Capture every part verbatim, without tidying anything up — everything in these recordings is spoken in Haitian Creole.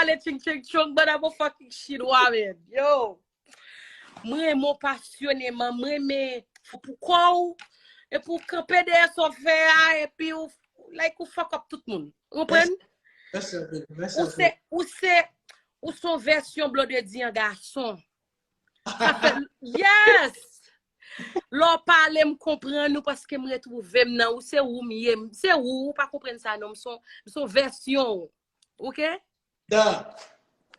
pale ching ching chong, bann a bon fucking chinwa, man. Yo. Mwen renmen w pasyoneman, mwen renmen pou kò w, epi w kanpe dèyè sa w fè a, epi w, like, ou fuck up tout moun. Ou konprann? Mèsi anpil, mèsi Ou se, anpil. ou se, ou se yon vèsyon Blondedy an gason. Sa fè, yes! Lè w pale, m konprann ou paske m retwouve m nan ou, se ou m ye, m- se ou, ou pa konprann sa non, m se yon- m se yon vèsyon ou. Oke? Da.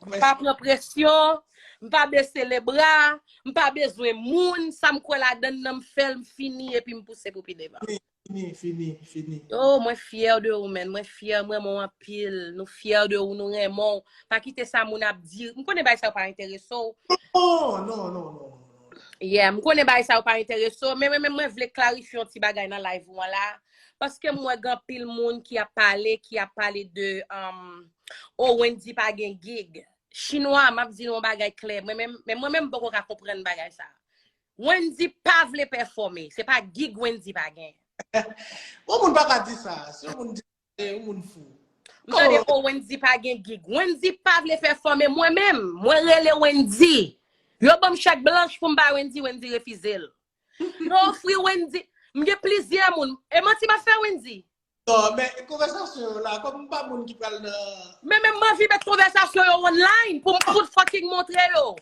M pa pran presyon, m pa bese lebra, m pa bezwen moun, sa m kwè ladann nan m fè l, m fini epi m pouse pou pi devan. Fini, fini, fini. Oh, mwen fyè de ou, man. Mwen fyè, mwen renmen w anpil. Nou fyè de ou, nou renmen w. Pa kite sa moun ap di. M konnen bagay sa yo pa enterese w. Non, non, non, non, non. Yeah, m konnen bagay sa yo pa enterese w, men mwen menm mwen vle klarifye yon ti bagay nan live ou an la. Paske m wè gen anpil moun ki ap pale, ki ap pale de um, oh, Wendy pa gen gig. Chinwa, m ap di nou yon bagay klè. Mwen menm, men mwen menm m poko ka konprann bagay sa. Wendy pa vle pèfòme. Se pa gig Wendy pa gen. Yon moun pa ka di sa. Si yon moun di sa, se yon moun fou. M tande oh, Wendy pa gen gig. Wendy pa vle pèfòme mwen menm. Mwen rele Wendy. Yo ban m chèk blanch pou m bay Wendy, Wendy refize l. Yo ofri Wendy. M gen plizyè moun. E manti m ap fè Wendy. Non, men konvèsasyon yo la, kòm m pa moun ki pral nan Men menm m anvi met konvèsasyon yo online pou m fout fucking montre yo.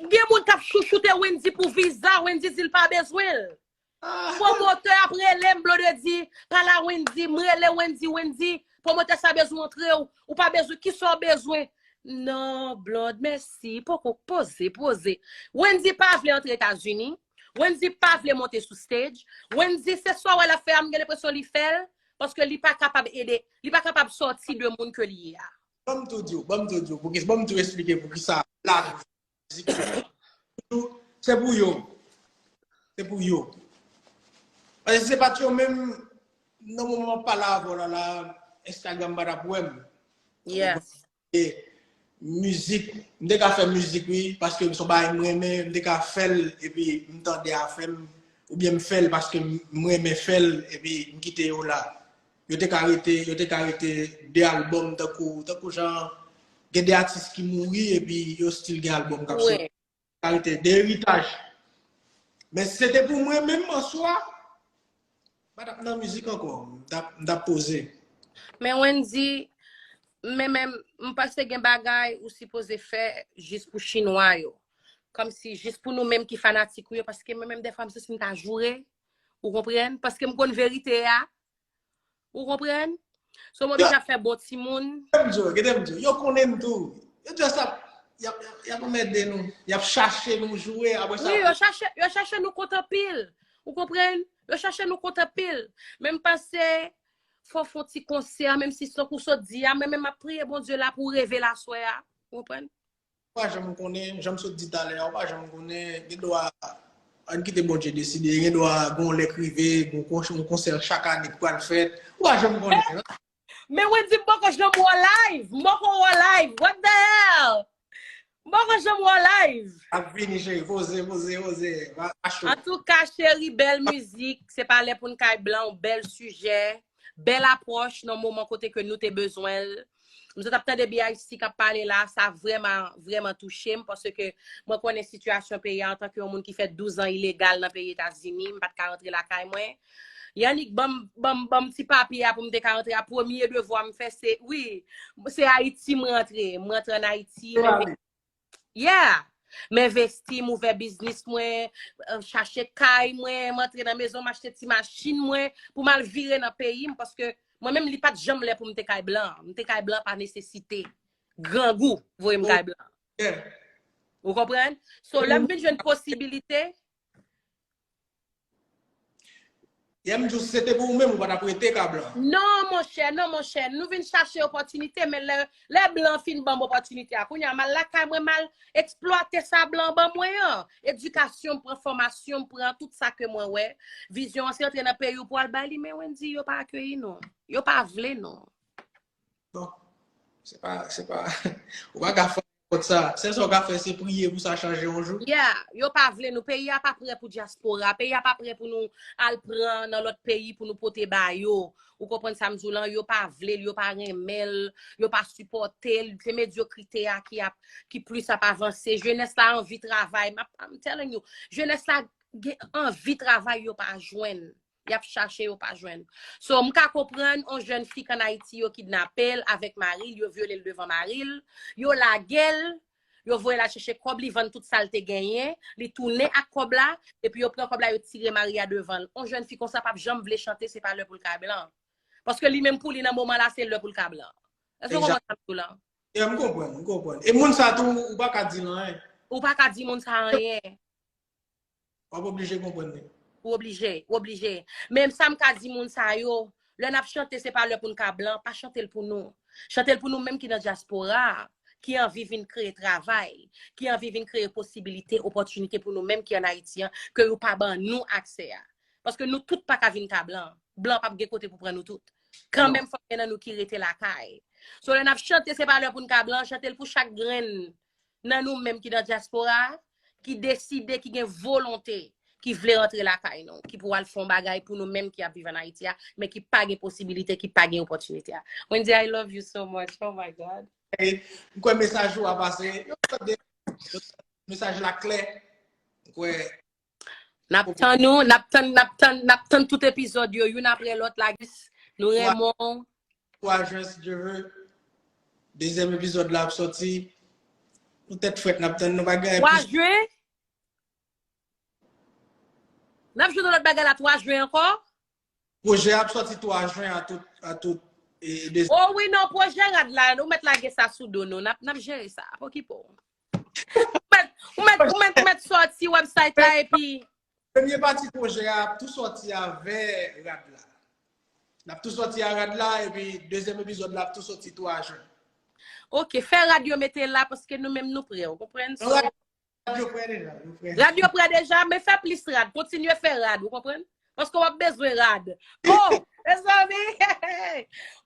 Gen moun k ap chouchoute Wendy pou viza, Wendy di l pa bezwen l. Pwomotè ap rele m, Blondedy, pale a Wendy, m rele Wendy, Wendy, pwomotè sa bezwen antre w, ou pa bezwen, kisa w bezwen? Non, Blonde, mèsi, poko poze, poze. Wendy pa vle antre Etazini, Wendy pa vle monte sou stage, Wendy se sa w wè l ap fè a, m gen lenpresyon li fè l, paske li pa kapab ede, li pa kapab sòti de moun ke li ye a. Ban m tou di w, ban m tou di w, pou ki, ban m tou eksplike pou ki sa la. Se pou yo. Se pou yo. Paske si se pa t yo menm, nan moman m ap pale avè w la, la, Instagram pa t ap wè m. Yeah. E mizik, m te ka fè mizik, wi, paske se yon bagay m renmen, m te ka fè l, epi m tande afè m, oubyen m fè l paske m renmen fè l, epi m kite yo la. Yo te ka rete, yo te ka rete de albòm tankou, tankou jan, gen de atis ki mouri, epi yo still gen albòm k ap soti. Wi. Ka rete de eritaj. Men si se te pou mwen menm an swa, m pa t ap nan mizik ankò. M t ap, m t ap poze. Men Wendy, men menm, m panse gen bagay ou sipoze fè jis pou chinwa yo. Kòmsi jis pou nou menm ki fanatik ou yo, paske mwen menm dèfwa m santi m ta joure. Ou konprann? Paske m konn verite a. Ou konprann? So m oblije ap fè bon timoun. Kite m di w, kite m di w. Yo konnen m tou. Yo just ap, y ap, y ap anmède nou. Y ap chache nou joure, apre sa. Wi, yo chache, yo chache nou kont anpil. Ou konprann? Yo chache nou kont anpil. Men m panse, fò w fè yon ti konsè, menm si se tankou w sot di a, men menm m ap priye Bondye la pou w reve l aswè a. Ou konprann? Ou pa janm konnen, jan m sot di talè a, ou pa janm konnen, gen dwa, ann kite Bondye deside, gen dwa gen yon lè k rive, gen yon konsè chak ane k pral fèt, ou pa janm konnen. Men Wendy, m poko janm wè w live, m poko wè w live, what the hell? M poko janm wè w live. Ap vini, cheri, poze, poze, poze. Macho. Antouka, cheri, bèl mizik, se pa lè pou n kay blan, yon bèl sijè, bèl apwòch nan moman kote ke nou te bezwen l. M sot ap tande B I C k ap pale la, sa vrèman, vrèman touche m, paske mwen konnen sitiyasyon peyi a, antanke yon moun ki fè douz an ilegal nan peyi Etazini, m pa t ka rantre lakay mwen. Yannick ban m, ban m, ban m ti papye a pou m te ka rantre a, premye devwa m fè se, wi, se Ayiti m rantre, m rantre ann Ayiti, m envesti, yeah, m envesti, m ouvè biznis mwen, euh, chache kay mwen, m antre nan mezon, m achte ti machin mwen, pou m al vire nan peyi m, paske mwen menm li pa t janm lè pou m te kay blan, m te kay blan pa nesesite, grangou voye m kay blan. Ou konprann? So lè m vin jwenn posibilite, Yè m di w si se te pou ou menm, ou pa t ap rete ka blan. Non, monchè, non, monchè. Nou vin chache opòtinite, men lè, lè blan fin ban m opòtinite a, kounye a, m al lakay mwen, m al eksplwate sa blan ban mwen an. Edikasyon, m pran fòmasyon, m pran tout sa ke mwen wè. Vizyon an se antre nan peyi w pou al bay li, men Wendy, yo pa akeyi nou. Yo pa vle nou. Bon, se pa, se pa, ou pa ka fè Kot sa, sèl sa w ka fè, se priye pou sa chanje yon jou. Yeah, yo pa vle nou. Peyi a pa prè pou dyaspora. Peyi a pa prè pou nou al pran nan lòt peyi pou nou pote ba yo. Ou konprann sa m di w lan? Yo pa vle l, yo pa renmen l, yo pa sipòte l. Se medyokrite a ki ap, ki plis ap avanse. Jenès la anvi travay. M ap, I'm telling you, jenès la gen anvi travay, yo pa jwenn. Y ap chache, yo pa jwenn. So, m ka konprann yon jèn fi k ann Ayiti, yo kidnape l avèk mari l, yo vyole l devan mari l, yo lage l, yo voye l al chèche kòb, li vann tout sa l te genyen, li tounen ak kòb la, epi yo pran kòb la, yo tire mari a devan l. Yon jèn fi konsa p ap janm vle chante, se pa lè pou l ka blan. Paske li menm pou li nan moman la, se lè pou l ka blan. Èske w konprann sa m di w lan? Yeah, m konprann, m konprann. E moun sa tou, ou pa ka di l anyen. Ou pa ka di moun sa anyen. W ap oblije konprann li. Ou oblije, ou oblije. Men sa m ka di moun sa yo, lè n ap chante, se pa lè pou n ka blan, pa chante l pou nou. Chante l pou nou menm ki nan dyaspora a, ki anvi vin kreye travay, ki anvi vin kreye posibilite, opòtinite pou nou menm ki ann Ayiti an, ke yo pa ban nou aksè a. Paske nou tout pa ka vin ka blan. Blan p ap gen kote pou pran nou tout. Kanmenm, fòk gen nan nou ki rete lakay. So, lè n ap chante, se pa lè pou n ka blan, chante l pou chak grenn nan nou menm ki nan dyaspora a, ki deside, ki gen volonte, ki vle rantre lakay nou, ki pou al fè yon bagay pou nou menm ki ap viv ann Ayiti a, men ki pa gen posibilite, ki pa gen opòtinite a. Wendy, I love you so much. Oh my God. M kwè mesaj ou a pase. Yo tande, mesaj la klè. M kwè N ap tann ou, n ap tann, n ap tann, n ap tann tout epizòd yo, youn apre lòt la, guys. Nou renmen w. Twa jen, si Dye ve. Dezyèm epizòd la ap sòti. Nou tèt frèt, n ap tann nou bagay. Twa jen? N ap jwenn lòt bagay la twa jen ankò? Pwojè a ap sòti twa jen a tout, a tout, e, de... Oh wi, non, pwojè rad la, ou mèt lage sa sou do nou. N ap, n ap jere sa, pa okipe w. Ou mèt, ou mèt, ou mèt, ou mèt sòti website la epi... Premye pati pwojè a ap tou sòti avè rad la. N ap tou sòti a rad la, epi dezyèm epizòd la ap tou sòti twa jen. Ok, fè rad yo mete la, paske nou menm nou prè, ou konprann? So, Rad yo prè deja, yo prè. Rad yo prè deja, men fè plis rad, kontinye fè rad, ou konprann? Paske w ap bezwen rad. Oh, mezanmi,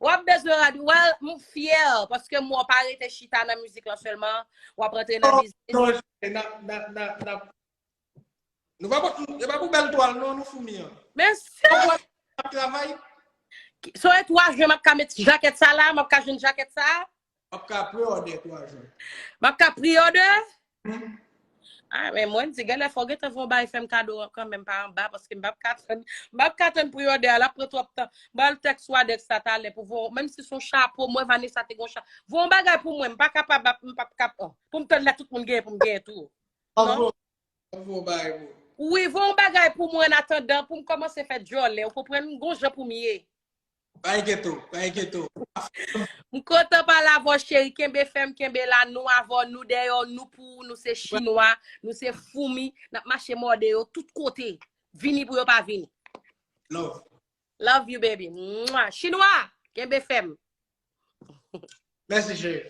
w ap bezwen rad. Well, m fyè, paske m wè w pa rete chita nan mizik lan sèlman, w ap rantre nan biznis. Non, non, n ap, n ap, n ap, n ap. Nou pa pou, e pa pou bèl twal, non, nou foumi an. Men se... Ap travay. So, e twa jen, m ap ka met jakèt sa la, m ap ka jwenn jakèt sa. M ap ka pre-order twa jen. M ap ka pre-order? Ah, men mwen di, genlè fò gentan fè yon bagay fè m kado kanmenm pa anba, paske m p ap ka tann, m p ap ka tann pre-order a, l ap pran twòp tan. Ba l tèks Wadex sa talè pou voye, menm si se yon chapo, mwen Vanessa te gen yon cha-, voye yon bagay pou mwen, m pa kapab, m p ap kap, oh, pou m tann lè tout moun genyen pou m genyen tou. Non? Voye yon bagay pou. Wi, voye yon bagay pou mwen an atandan, pou m kòmanse fè djòlè, ou konprann, m gon jan pou m ye. Pa enkyete w, pa enkyete w. M kontan pale avè w, cheri. Kenbe fèm, kenbe la. Nou avè w, nou dèyè w, nou pou ou, nou se chinwa, nou se foumi. N ap mache mòde yo tout kote. Vini pou yo pa vini. Love. Love you, baby. Mwah. Chinwa, kenbe fèm. Mèsi, cheri.